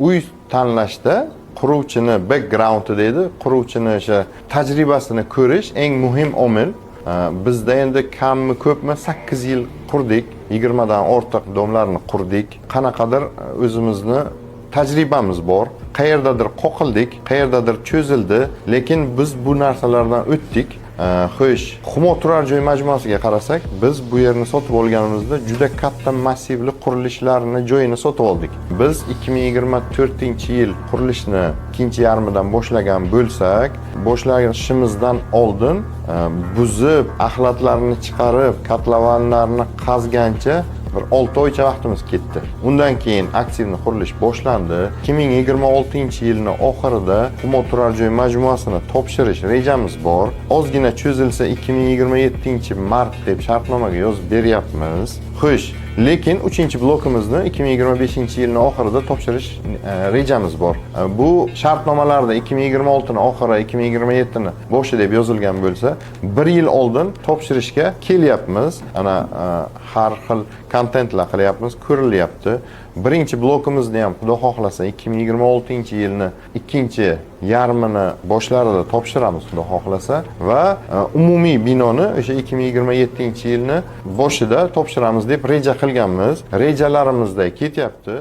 Uy tanlashda quruvchini backgroundi deydi, quruvchini o'sha tajribasini ko'rish eng muhim omil. Bizda endi kammi, ko'pmi, 8 yil qurdik, 20dan ortiq дом larni qurdik. Qanaqadir o'zimizni tajribamiz bor. Qayerdadir qoqildik, qayerdadir cho'zildi, lekin biz bu narsalardan o'tdik. Xo'sh, Humo turar joy majmuasiga qarasak, biz bu yerni sotib olganimizda juda katta massivli qurilishlarni joyini sotib oldik. Biz 2024 yil qurilishni ikkinchi yarmidan boshlagan bo'lsak, boshlashimizdan oldin buzib, axlatlarni chiqarib, kotlovanlarni qazgancha bir 6 oycha vaqtimiz ketdi. Undan keyin активный qurilish boshlandi. 2026 yilni oxirida Humo turar joy majmuasini topshirish rejamiz bor. Ozgina cho'zilsa, 2027 mart deb shartnomaga yozib beryapmiz. Xo'sh, lekin uchinchi blokimizni 2025 yilni oxirida topshirish rejamiz bor. Bu shartnomalarda 2026 ni oxiri, 2027 ni boshi deb yozilgan bo'lsa, bir yil oldin topshirishga kelyapmiz. Ana har xil kontentlar qilyapmiz, ko'rilyapti. Birinchi blokimizni ham, xudo xohlasa, 2026 yilni ikkinchi yarmini boshlarida topshiramiz, xudo xohlasa, va umumiy binoni o'sha 2027 yilni boshida topshiramiz deb reja qilganmiz. Rejalarimizda ketyapti.